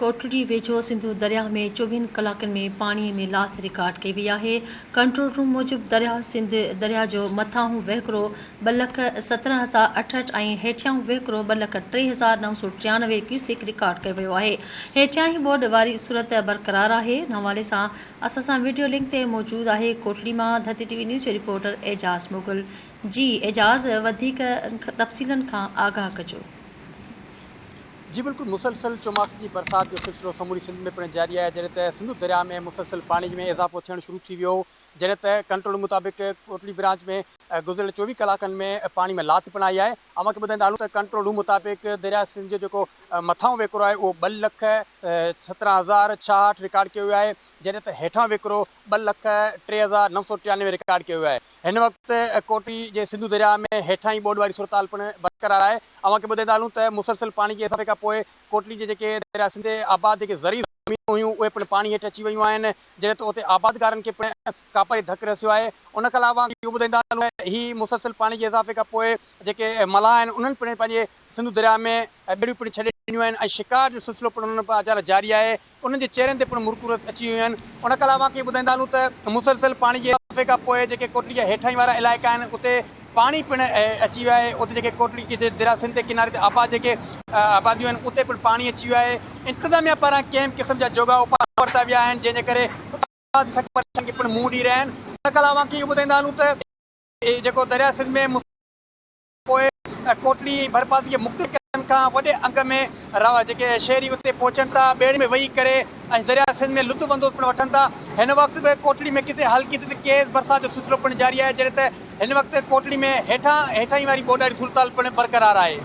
ڪوٽڙي ويجهو سنڌو درياهه ۾ چوويهن ڪلاڪن ۾ پاڻي ۾ لاٿ رڪارڊ ڪئي وئي آهي. ڪنٽرول روم موجب درياهه سنڌ درياهه جو مٿانهون وهڪرو 2,17,068 ۽ هيٺيائون وهڪرو 2,03,993 ڪيوسڪ رڪارڊ ڪيو ويو آهي. هيٺيائين ٻوڏ واري صورت برقرار آهي. ان حوالي سان اسان سان وڊيو لنڪ تي موجود آهي ڪوٽڙي مان ڌرتي ٽي وي نيوز جو رپورٽر اعجاز مغل. جي اعجاز وڌيڪ تفصيلن کان آگاهه ڪجو. جي بلڪل مسلسل چوماسي جي برسات جو سلسلو سموري سنڌ ۾ پڻ جاري آهي جڏهن ته سنڌو درياء ۾ مسلسل پاڻي ۾ اضافو ٿيڻ شروع ٿي ويو جڏهن ته ڪنٽرول مطابق ڪوٽڙي برانچ ۾ گذريل 24 ڪلاڪن ۾ پاڻي ۾ لاٿ پڻ آئي آهي اوهان کي ٻڌائيندا هلون ته ڪنٽرول روم مطابق درياء سنڌ جو جيڪو مٿانهون وهڪرو آهي اهو 2,17,066 رڪارڊ ڪيو ويو آهي جڏهن ته هيٺان وهڪرو 2,03,993 رڪارڊ ڪيو ويو آهي. هن وقت ڪوٽڙي جي سنڌو درياء ۾ هيٺاهين ٻوڏ واري صورتحال پڻ برقرار آهي. اوهان کي ٻڌائيندا هلون ته مسلسل پاڻي جي اضافي کان پوء ڪوٽڙي جي جيڪي درياء سنڌ تي آباد جيڪي زرعي زمينون هيون اهي پڻ پاڻي هيٺ اچي ويون آهن جڏهن ته اتي آبادگارن کي پڻ ڪاپاري ڌڪ رسيو آهي. ان کان علاوه اهو ٻڌائيندا هلون ته هي مسلسل پاڻي جي اضافي کان پوء جيڪي ملاح آهن انهن پڻ پنهنجي سنڌو درياء ۾ ٻيڙيون پڻ ڇڏي ڏنيون آهن ۽ شڪار جو سلسلو پڻ انهن پاران جاري آهي. انهن جي چهرن تي پڻ مرڪون اچي ويون آهن. ان کان علاوه اوهان کي ٻڌائيندا هلون ته مسلسل پاڻي جي اضافي کان پوء جيڪي ڪوٽڙي جا هيٺاهين وارا علائقا آهن اتي پاڻي پڻ اچي ويو آهي اتي جيڪي ڪوٽڙي جي درياء سنڌ تي ڪناري تي آباد جيڪي آباديون آهن اتي پڻ پاڻي اچي ويو آهي انتظاميا پاران ڪنهن به قسم جا جوڳا اپاء نه ورتا ويا آهن جنهن جي ڪري اتان سخت پريشاني کي پڻ منهن ڏئي رهيا آهن. ان کان علاوه اوهان کي اهو ٻڌائيندا هلون ته جيڪو درياء سنڌ ۾ پوء ڪوٽڙي ۽ ڀرپاسي جي مختلف علائقن کان وڏي انگ ۾ جيڪي شهري اتي پهچن ٿا، ٻيڙين ۾ ويهي ڪري ۽ درياء سنڌ ۾ لطف اندوز پڻ وٺن ٿا. هن وقت به ڪوٽڙي ۾ ڪٿي هلڪي ته تيز برسات جو سلسلو پڻ جاري آهي، جڏهن ته هن وقت ڪوٽڙي ۾ هيٺان هيٺاهين واري ٻوڏ واري صورتحال پڻ برقرار آهي.